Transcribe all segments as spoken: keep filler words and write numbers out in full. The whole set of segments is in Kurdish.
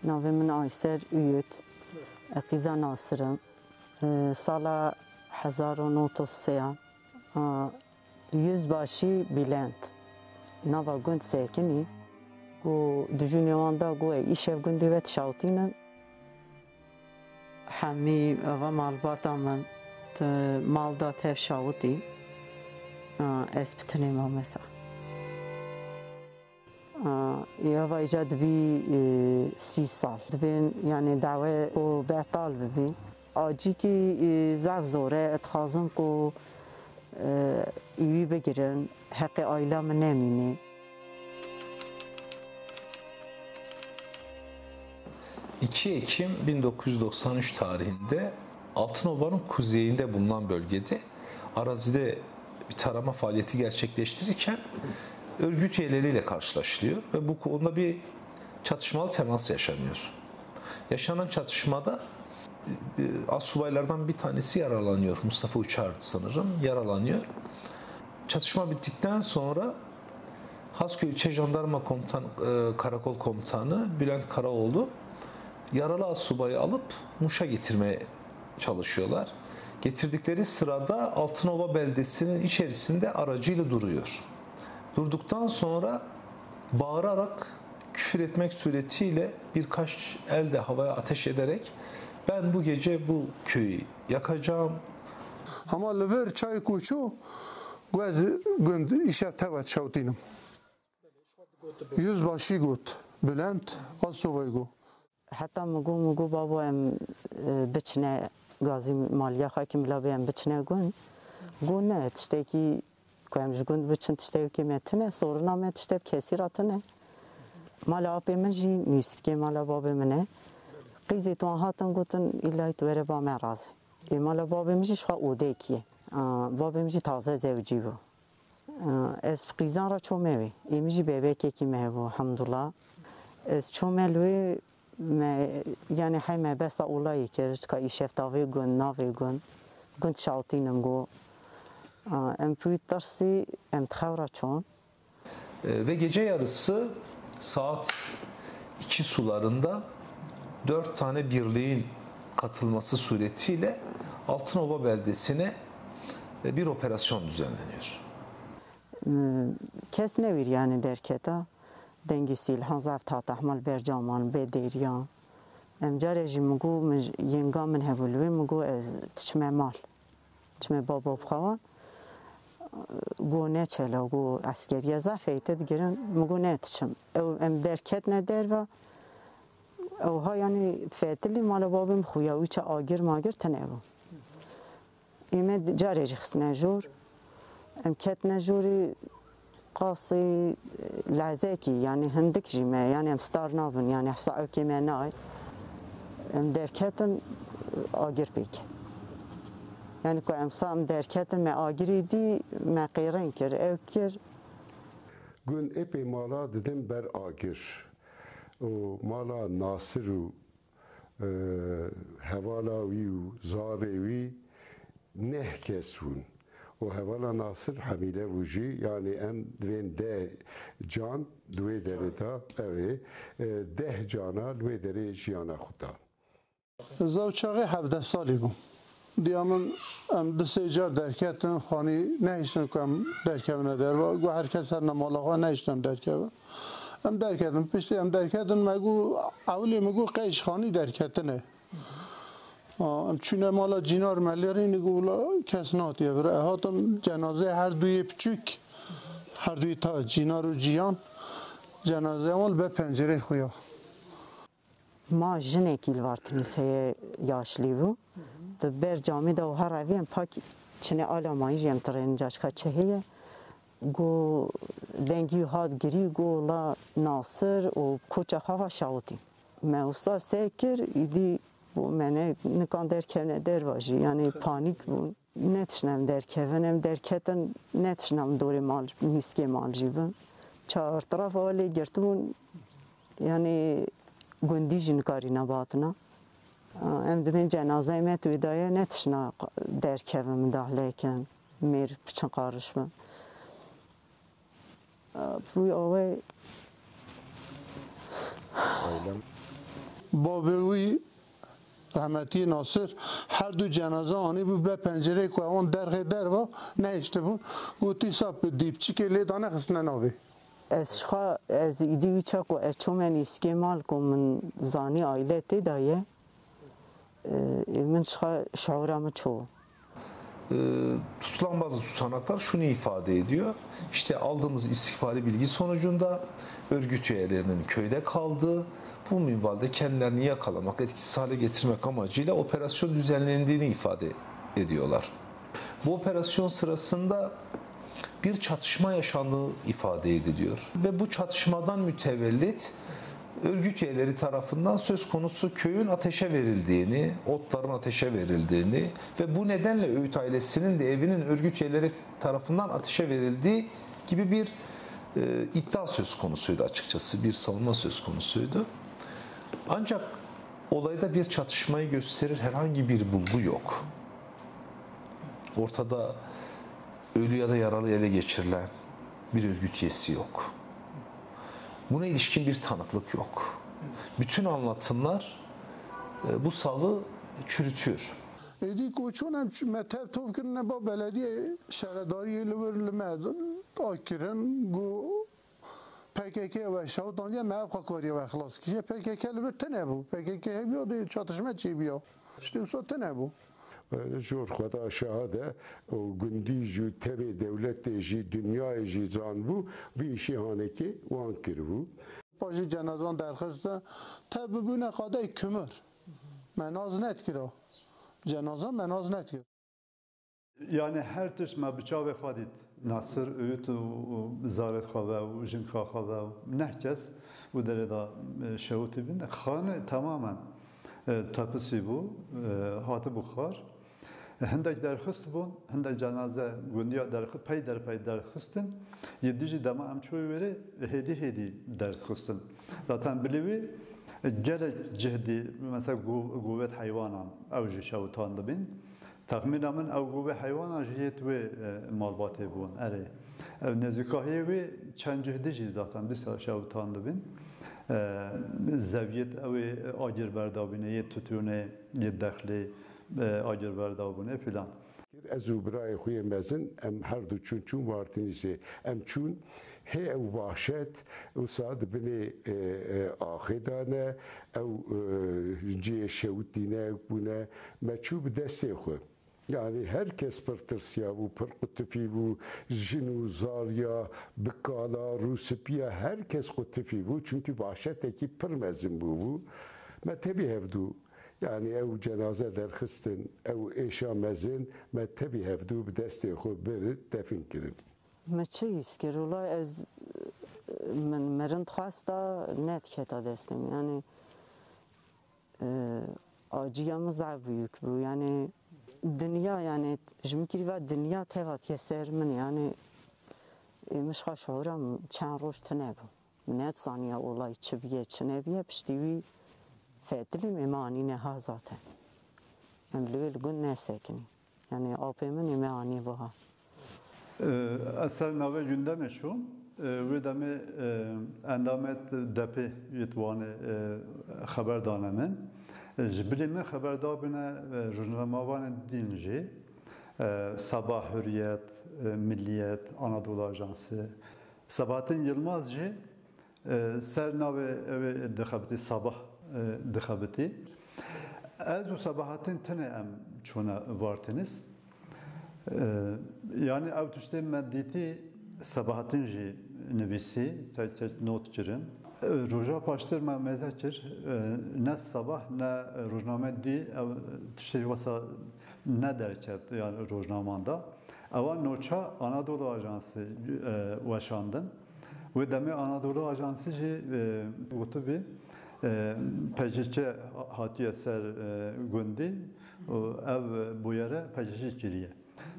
Navê min Ayser Üyüt, e, qîza Nasir im. E, sala hezar û nod û sê a, a, Yüzbaşı Bülent. Nava gund sekinî. Ku dijûnê wan da ku ey îşev gundê ve dişawtînin. Hemî eva malbata min di mal da tev şawitî. A, ez bi tinê mam mesela. A, ya va îca dibî, e, sî sal. Dibên, yani, dawe ku betal bibî. Acîkî, e, zaf zor e. Dixwazim ku, e, î wî bigirin. Heqê aîla min nemîne. iki Ekim bin dokuz yüz doksan üç tarihinde Altınova'nın kuzeyinde bulunan bölgede arazide bir tarama faaliyeti gerçekleştirirken örgüt üyeleriyle karşılaşılıyor ve bu konuda bir çatışmalı temas yaşanıyor. Yaşanan çatışmada, e, astsubaylardan bir tanesi yaralanıyor. Mustafa Uçar'dı sanırım, yaralanıyor. Çatışma bittikten sonra Hasköy İlçe Jandarma Komutan, e, Karakol Komutanı Bülent Karaoğlu yaralı astsubayı alıp Muş'a getirmeye çalışıyorlar. Getirdikleri sırada Altınova beldesinin içerisinde aracıyla duruyor. Durduktan sonra bağırarak küfür etmek suretiyle birkaç el de havaya ateş ederek "Ben bu gece bu köyü yakacağım." Hema li vir çayê ku çû, got, "Ez gund îşev teva dişewtînim." Yüzbaşı got, Bülent, astsubayî got. Heta min got, min got, "Babo, em, e, biçine gazî maliya xwe ki mila bê em biçine gund." Got, "Ne, tiştekî ku em ji gund biçin, tiştekî me tine, sorina me tiştek kesî re tine." Mala apê min jî nîzikê mala babê min e. Qîzê wan hatin gotin, "Îlayî tu were ba me razê." Ê mala babê min jî ji xwe odekî ye. A, babê min jî taze zewcî bû. A, ez bi qîzan re çûme wê. Ê min jî bebekekî me hebû, elhamdulillah. Ez çûme li wê, me, yani hey me behsa olayê kir, ka îşev tavê gund, navê gund, gund şawtînim got. A, em pûyî tirsî, em di xew re çûn. E, ve gece yarısı saat iki sularında dört tane birliğin katılması suretiyle Altınova beldesine, e, bir operasyon düzenleniyor. Kes newîr yani derketa. Dengî sîlhan zaf hat, ehmal bercaman bê dêriya. Em carê jî min got, min j-, yenga min hebû li wê, min got, "Ez diçime mal." Çime baba bi xwe wan. Go neçe la, go eskeriya zaf heyte digirin. Min go ne diçim. Ew em derketine derve. Ew ha yani fetilî mala babê min xuya wî çi agir magir tine bû. Ê me di-, carê jî xistine jor. Em ketine jorê qasî, e, lezekî, yani hindik jî me, yani em star nabin, yani hesa ewkê me nayê. Em derketin, agir pêk. Yani ku em sa em derketin, me agirî dî, me qêrin kir, ew kir. Gund epê mala didin ber agir. Û mala Nasir û, e, hevala wî û zarê wî neh kes bûn. Û hevala Nasir hemîle bû jî, yani em divên deh can di wê derê de, ew ê, e, deh cana li wê derê jiyana xwe da. Zaw çaxê hevdeh salî bû. Diya min, em du sê car derketin, xanî nehiştin ku em derkevine derve. Got her kes herne mala xwe, nehiştin derkevin. Em derketin, piştî em derketin, me got, ewilê min got qey ji xanî derketine. A, em çûne mala Cînar, me lêrînî, got wila kes natiye vir. E, hatin cenazeyê her du yê piçûk, her du yê ta Cînar û Cîhan, cenazeya wan li ber pencereyê xuya. Ma jinekî li Vartinîs heye, yaşlî bû. Di ber camê de wiha revî em pak çinê ala mayî jî em tirênin caşka çi heye. Go dengî hat girî, go la Nasir û koça xwe va şawitî. Me wisa se kir, îdî bo me ne nikan derkevne derva jî, yanî panîk bûn. Netişne em derkevin, em derketin, netişne em dorê mal, mîskê mal jî bin. Çar tiraf awa lê girtibûn, yanî gundî jî nikarîne bihatina. Em dibên cenazeyê me tu wê daye, netişne derkevin, midahlekin, mêr biçin qarişbin. Pûy awê. Ailem. Babê wî, rehmetî Nasir, her du cenaze anîbû be pencereyê ku ewan derxê derva nehiştibûn. Got, "Dîsa bi dîpçikê lê danexistine navê." Ez ji xwe, ez îdî wî çaku ez çûme nîskê mal ku min zanî aîle tê de ye, e, ê min ji xwe şiûra min çû. E, tutulan bazı tutanaklar şunu ifade ediyor. İşte aldığımız istihbari bilgi sonucunda örgüt üyelerinin köyde kaldığı, bu minvalde kendilerini yakalamak, etkisiz hale getirmek amacıyla operasyon düzenlendiğini ifade ediyorlar. Bu operasyon sırasında bir çatışma yaşandığı ifade ediliyor. Ve bu çatışmadan mütevellit örgüt üyeleri tarafından söz konusu köyün ateşe verildiğini, otların ateşe verildiğini ve bu nedenle Öğüt ailesinin de evinin örgüt üyeleri tarafından ateşe verildiği gibi bir e, iddia söz konusuydu açıkçası, bir savunma söz konusuydu. Ancak olayda bir çatışmayı gösterir herhangi bir bulgu yok. Ortada ölü ya da yaralı ele geçirilen bir örgüt üyesi yok. Buna ilişkin bir tanıklık yok. Bütün anlatımlar e, bu savı çürütüyor. Êdî ku çûn em ç- me tev tov kirine ba belediyê şaredariyê li wir li me da kirin, got P K K we şewtandiye, me ev xwe kariye we xilas kiriye. P K K li vir tune bû. P K K hebiya dê çatişme çêbiya. Tiştê wisa tune bû. Jor xwe da şeha de û gundî jî tevê dewletê jî dinyayê jî zanibû vî îşê hanekê wan kiribû. Pajî cenazan derxiste, tev bibûne qadey kimir. Me nas nedikira. Cenaza me nas nedikir. Yani her tişt me bi çavê xwe dît. Nasir, Ûyût û, û zarê xwe ve û jinka xwe ve û neh kes û derê de, e, şewitî bin. Xane temamen, e, tepisî bû, e, hatibû xar. Hindek derxist bûn, hindek cenaze gundiya derxist, pey derpey derxistin. Yê dijî dema em çûyî wêrê, hêdî hêdî derxistin. Zaten bilî wî, e, gelek cih dî, mesela go-, govêt heywanan ew jî şewitan dibîn. Texmîna min ew govê heywanan ji yêt wê, e, malbatê bûn. Erê. Ew nêzîkahiyê wê çend cih dî jî zaten dîsa şewitan dibîn. E, zeviyêt ew ê agir berdabîne, yê tutûnê, yê dexlê, e, agir berdabûnê filan. Ez û birayê xwe yê mezin, em her du çûn, çûn Martinîsê. Em çûn, hê ew vahşet, wisa di binê, e, e, axê de ne, ew, e, cihê şewitîne bûne, me çû bi destê xwe. Yanî her kes pir tirsiyabû, pir qutifî bû, jin û zarya, bi kala, rûspîya, her kes qutifî bû, çunkî vahşetekî pir mezin bûbû. Me tevî hevdû, yanî ew cenaze derxistin, ew êşa mezin, me tevî hevdû bi destê xwe bir defin kirin. Me çi hîs kir? Wela ez, min mirin dixwesta, nediketa destê min. Yanî, e, acîya min zaf bûyîk bû. Yanî dinya, yanî ji min kirî ve dinya tevatiye ser min. Yanî, e, min ji xwe şiûra min çend roj tune bû. Min nedizaniya olay çi biye, çi nebiye. Piştî wî fetilî me, me anîne ha zaten. Em li wê li gund nesekinî. Yanî apê min ê me anî buha. E, ez ser navê Gündemê çûm. E, wê demê, e, endamet depê yê Wanê, e, xeber dane min. E, ji bilî min xeber dabine, e, rojnamevanên din jî. E, Sabah, Hürriyet, e, Milliyet, Anadolu Ajansı. Sebahattin Yılmaz jî, e, ser navê ew ê dixebitî, Sabah, e, dixebitî. Ez û Sebahattin tine em çûne Vartinis. E, yanî ew tiştê me dîtî Sebahattin jî nivîsî, tek tek not kirin. E, roja paştir me mêze kir, e, ne Sabah ne rojname dî ew tiştê wesa ne derket, yanî rojnaman da. Ewa noça Anadolu Ajansı, e, weşandin. Wê demê Anadolu Ajansı jî, e, gotibî, e, P K K hatiye ser, e, gundî û ev bûyere P K K kiriye.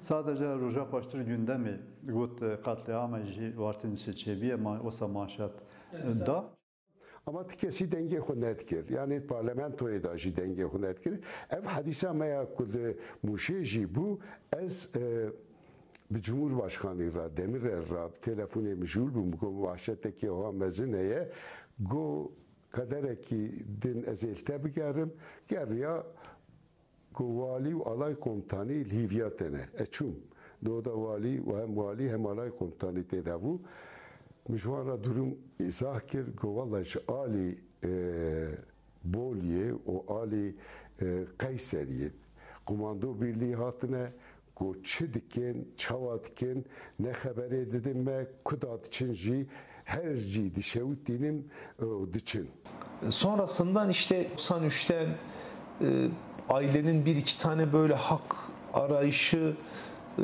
Sadece roja paştir Gündemê got, e, qetlîama jî Vartinusê çêbiye, ma-, wesa manşet da. Ama ti kesî dengê xwe nedikir. Yanî parlamentoyê de jî dengê xwe nedikir. Ev hedîsa me ya ku li Mûşê jî bû, ez, e, bi Cumhurbaşkanî re, Demirel re telefonê mijûl bûm, got, "Vahşetekê ha mezin heye." Got, Qederekî din ez ê li te bigerim, geriya ku walî û alay komutanî li hîviya te ne. Ez çûm. Di oda walî û hem walî hem alay komutanî tê de bû. Min ji wan re durum îzah kir, got, "Wellahî ji alî, e, Boliyê û alî, e, Qeyseriyê komando birlî hatine, ku çi dikin, çawa dikin, ne xeberê didin me, kuda diçin jî, her cî dişewitînin û diçin." Sonrasından işte doksan üçten, e, ailenin bir iki tane böyle hak arayışı, e,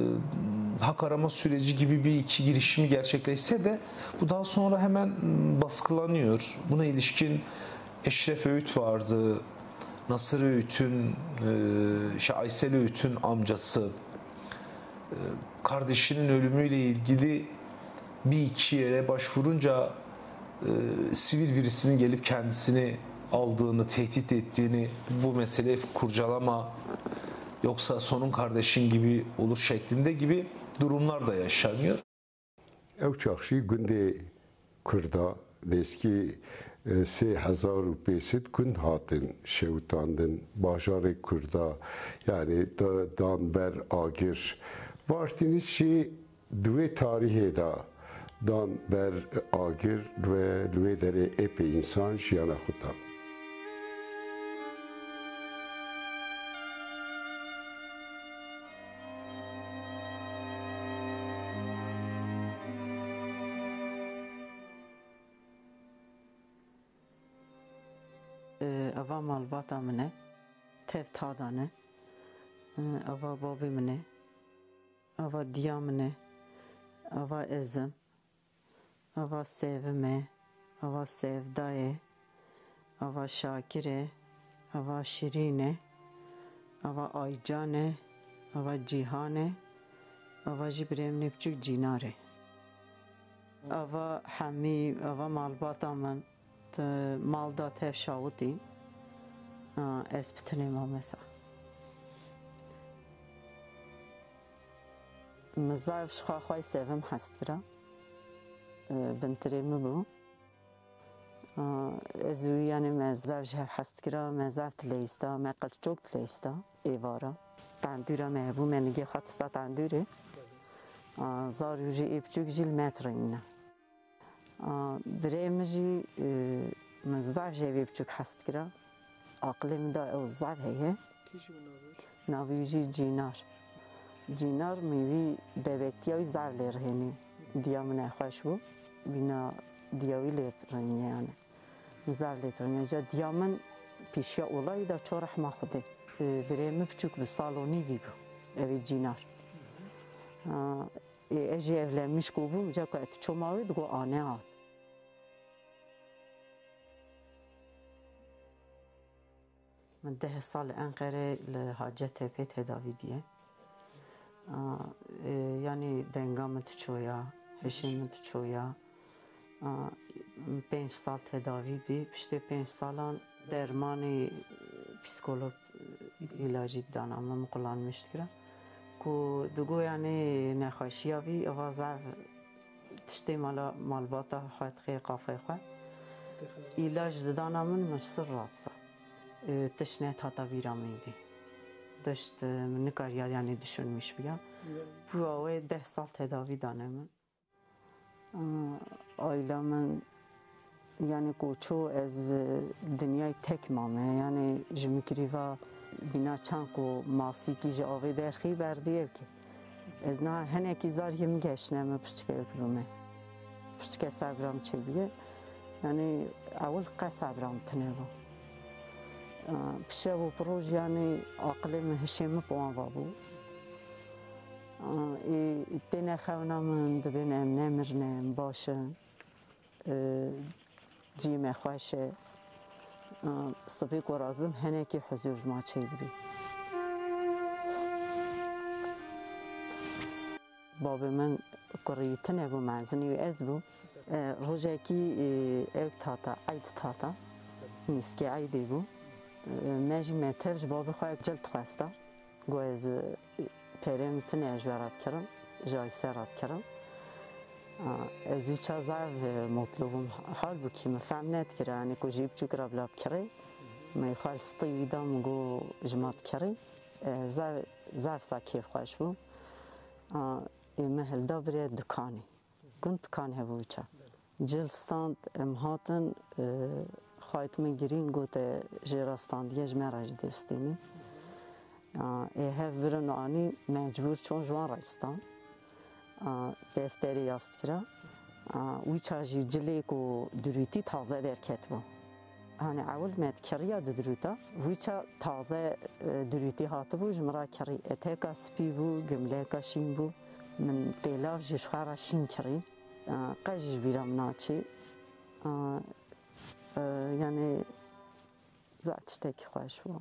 hak arama süreci gibi bir iki girişimi gerçekleşse de bu daha sonra hemen, m, baskılanıyor. Buna ilişkin Eşref Öğüt vardı. Nasır Öğüt'ün, e, şey, Aysel Öğüt'ün amcası, e, kardeşinin ölümüyle ilgili bir iki yere başvurunca, e, sivil birisinin gelip kendisini aldığını, tehdit ettiğini, "Bu meseleyi kurcalama, yoksa sonun kardeşin gibi olur" şeklinde gibi durumlar da yaşanıyor. Ew çax jî gundê Kurda, dêskî, e, sê hezar û pênc sed gund hatin şewitandin, bajarê Kurda, yani da-, dan ber agir. Vartînis jî di wê tarîhê de dan ber agir ve li wê derê epey însan jiyana xwe da. Eva malbata min e, tev tadan e. Eva babê min e, eva diya min e, eva ez im. Ava Sevim e, ava Sevda ye, ava Şakir e, ava Şirîn e, ava Aycan e, ava Cîhan e, ava jî birê min ê biçûk Cînar e. Ava Hemî, ava malbata min, di mal de tev şawitîn. A, ez bi tenê mame sa. Min zaf ji xwe xwey Sevim hez dikira. E, bintirê min bû. A, ez û wî, yanî me zaf ji hev hez dikira, me zaf dileyîsta, me qirçok dileyîsta êvara. Tendûra me hebû, me nigê xwe dista tendûrê. A, zarû jî ê biçûk jî li me diringîne. A, birê min jî, e, min zaf jê vê biçûk hez dikira. Aqilê min de ew zaf heye. Kî jî bû navê wî? Navê wî jî Cînar. Cînar min wî bebektiya wî zaf lê rihênî. Diya min nexweş bû. Bîna diya wî lê rihênî yani. Min zaf lê rihênî. Ca diya min pîşiya olayî de ço rehma Xwedê. E, birê min biçûk bû, salonî vî bû. Ev ê Cînar. A, Ê, ez jî evlenmiş ku bûm, ca ku ez çoma wê digo ane hat. Min deh sal li Enqerê li Hacettepe tedavî diye. A, e, yanî denga min diçoya, hişê min diçoya. A, min pênc sal tedavî dî, piştê pênc salan dermanê psîkolog, e, îlacî dana min, min kullanmış dikira. Ku digo, yanî nexweşiya vî, eva zaf tiştê mala, malbata xwe dixê qafê xwe. Îlac didana min, min sir ratsa. E, tişt nehata vîra min dî. Tişt, e, min nikariya, yanî düşünmüş biya. Pûra wê deh sal tedavî dane min. Aîla min, yanî ku ço ez, e, dinyayê tek mame, yanî ji min kirî va bîna çend ku masîkî ji avê derxî berdî ev kî. Ez niha hinekî zar yê min geştine min piçike wek bime. Piçike sebra min çêbûye. Yanî ewil qe sebra min tune bû. E, pişev û piroj yanî aqilê min hişê min bi wan va bû. Ê, têne xewna min, dibên em nemirine, em baş in. Ê, cî me xweş e. Ê, sibê ku radibim, hinekî huzûr ji ma çêdibî. Babê min kurî tune bû, mezinî wî ez bû. Ê, rojekî, ê, ew tata, eyd tata, nîskê eydê bû. Ê, me jî me tev ji babê xwe cil dixwesta. Got ez, e, pêrê min tune ji we re dikirim, ji Ayse re dikirim. Ez wî ça zaf, e, mutlu bûm. Halbûkî min fehm nedikir, yanî ku jî biçûk re bila bikirî. Me xwe li stî wî da, min got ji me dikirî. E, zaf, zaf sa kêfxweş bû. A, ê me hilda biriye dikanê. Gund dikan hebû wî ça. Cil stand em hatin, e, xwayt min girîn gote jê re standiye ji me re jî dê bistînî. A, ê hev birin û anî mecbûr çûn ji wan re jî stand. A, defterê yaz dikira. A, wî ça jî cilê ku dirûtî taze derketibû. Hani ewil me dikiriya didirûta. Wî ça taze, e, dirûtî hatibû ji min re kirî. Eteka spî bû, gimleka şîn bû. Min pêlav jî ji xwe re şîn kirî. E, qe jî ji bîra min naçî. E, e, yanî zaf tiştekî xweş bû.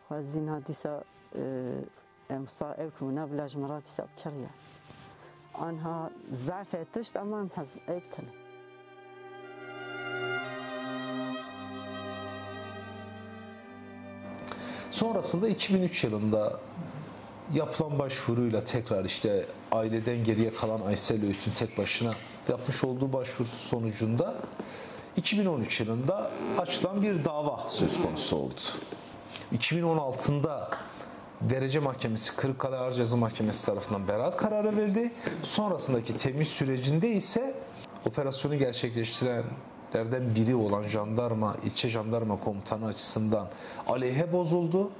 Xwezîna dîsa, e, em sa ew ku na bila ji min re dîsa kiriye. Anha zaf e tişt ama em hez ev tine. Sonrasında iki bin üç yılında yapılan başvuruyla tekrar işte aileden geriye kalan Aysel Öğüt'ün tek başına yapmış olduğu başvurusu sonucunda iki bin on üç yılında açılan bir dava söz konusu oldu. iki bin on altında Derece Mahkemesi, Kırıkkale Ağır Ceza Mahkemesi tarafından beraat kararı verildi. Sonrasındaki temyiz sürecinde ise operasyonu gerçekleştirenlerden biri olan jandarma, ilçe jandarma komutanı açısından aleyhe bozuldu.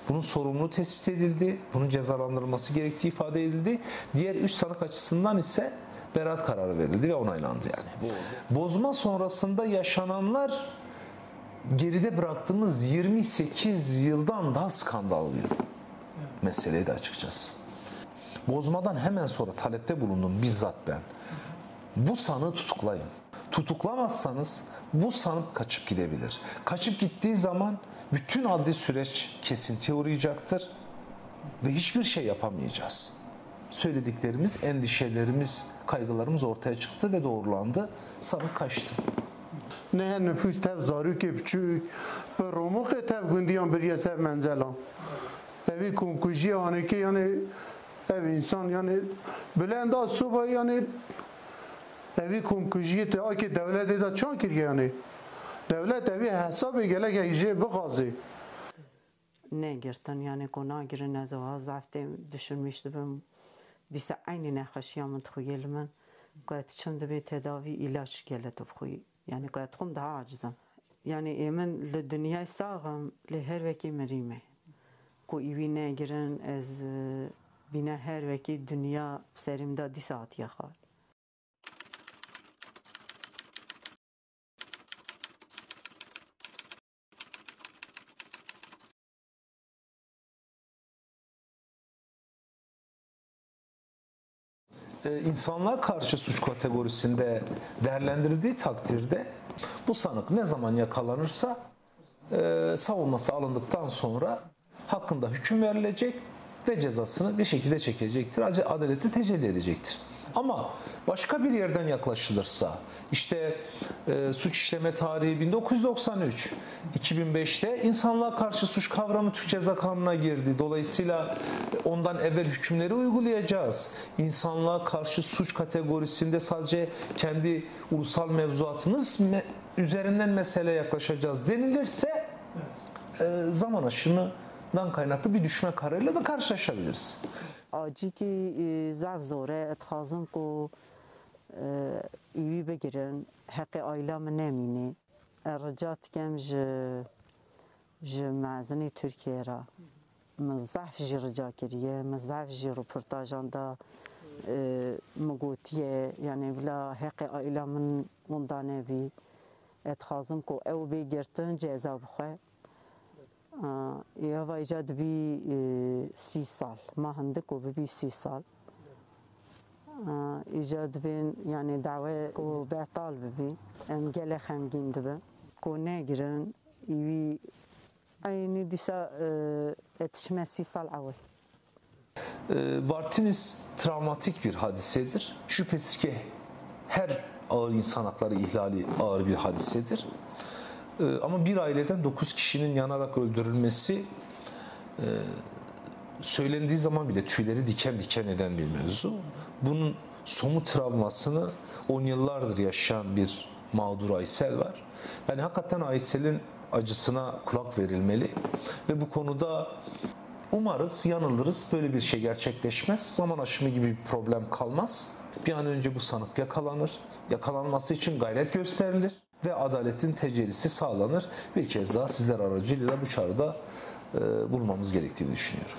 Bunun sorumluluğu tespit edildi. Bunun cezalandırılması gerektiği ifade edildi. Diğer üç sanık açısından ise beraat kararı verildi ve onaylandı yani. Bozma sonrasında yaşananlar geride bıraktığımız yirmi sekiz yıldan daha skandal bir meseleydi açıkçası. Bozmadan hemen sonra talepte bulundum bizzat ben. Bu sanığı tutuklayın. Tutuklamazsanız bu sanık kaçıp gidebilir. Kaçıp gittiği zaman bütün adli süreç kesintiye uğrayacaktır ve hiçbir şey yapamayacağız. Söylediklerimiz, endişelerimiz, kaygılarımız ortaya çıktı ve doğrulandı. Sanık kaçtı. Neh nifûs tev zarokê biçûk, bi romoxê tev gundiyan biriye ser menzelan. Evî komkujiya anêkê, yanî ev însan, yanî bilenda soba, yanî evî komkujiyê te akê dewletê de çan kiriye, yanî dewlet evî hesabê gelek jê bixazê. Negirtin, yanî ku nagirin, ez wiha zaf têm düşünmîş dibim. Dîsa eynî nexweşiya min dixuyê li min. Ku ez diçim dibê tedavî, îlaç gele tu bixuyî. Yanî ku ez dixwim daha aciz im. Yanî ê min li dinyayê sax im, lê her wekî mirî me. Ku îwî negirin, ez, e, bîne her wekî dinya bi serî min de dîsa hatiye xal. E, insanlığa karşı suç kategorisinde değerlendirildiği takdirde bu sanık ne zaman yakalanırsa, e, savunması alındıktan sonra hakkında hüküm verilecek ve cezasını bir şekilde çekecektir. Ace- Adalette tecelli edecektir. Ama başka bir yerden yaklaşılırsa, işte, e, suç işleme tarihi bin dokuz yüz doksan üç, iki bin beşte insanlığa karşı suç kavramı Türk Ceza Kanunu'na girdi. Dolayısıyla ondan evvel hükümleri uygulayacağız. İnsanlığa karşı suç kategorisinde sadece kendi ulusal mevzuatımız me- üzerinden meseleye yaklaşacağız denilirse, e, zaman aşımından kaynaklı bir düşme kararıyla da karşılaşabiliriz. Acîkî, e, zaf zor e. Ez dixwazim ku, e, îwî bigirin, heqê aîla min nemînî. Ez rica dikim ji, ji mezinê Tirkiyê re. Min zehf jî rica kiriye, min zehf jî roportajan da, e, min gotiye, yanî bila heqê aîla min winda nebî. Ez dixwazim ku ew bê girtin ceza bixwe. A, ê ava îca dibî, e, sî sal. Ma hindik ku bibî sî sal. A, îca dibên, yanî dawe ku betal bibî. Em gelek xemgîn dibin. Ku negirin, îwî eynî dîsa, e, ez diçime sî sal ewil. E, Vartinis travmatik bir hadisedir. Şüphesiz ki her ağır insan hakları ihlali ağır bir hadisedir. E, ama bir aileden dokuz kişinin yanarak öldürülmesi, e, söylendiği zaman bile tüyleri diken diken eden bir mevzu. Bunun somut travmasını on yıllardır yaşayan bir mağdur Aysel var. Yani hakikaten Aysel'in acısına kulak verilmeli ve bu konuda umarız, yanılırız, böyle bir şey gerçekleşmez. Zaman aşımı gibi bir problem kalmaz. Bir an önce bu sanık yakalanır. Yakalanması için gayret gösterilir ve adaletin tecellisi sağlanır. Bir kez daha sizler aracılığıyla bu çağrıda e, bulunmamız gerektiğini düşünüyorum.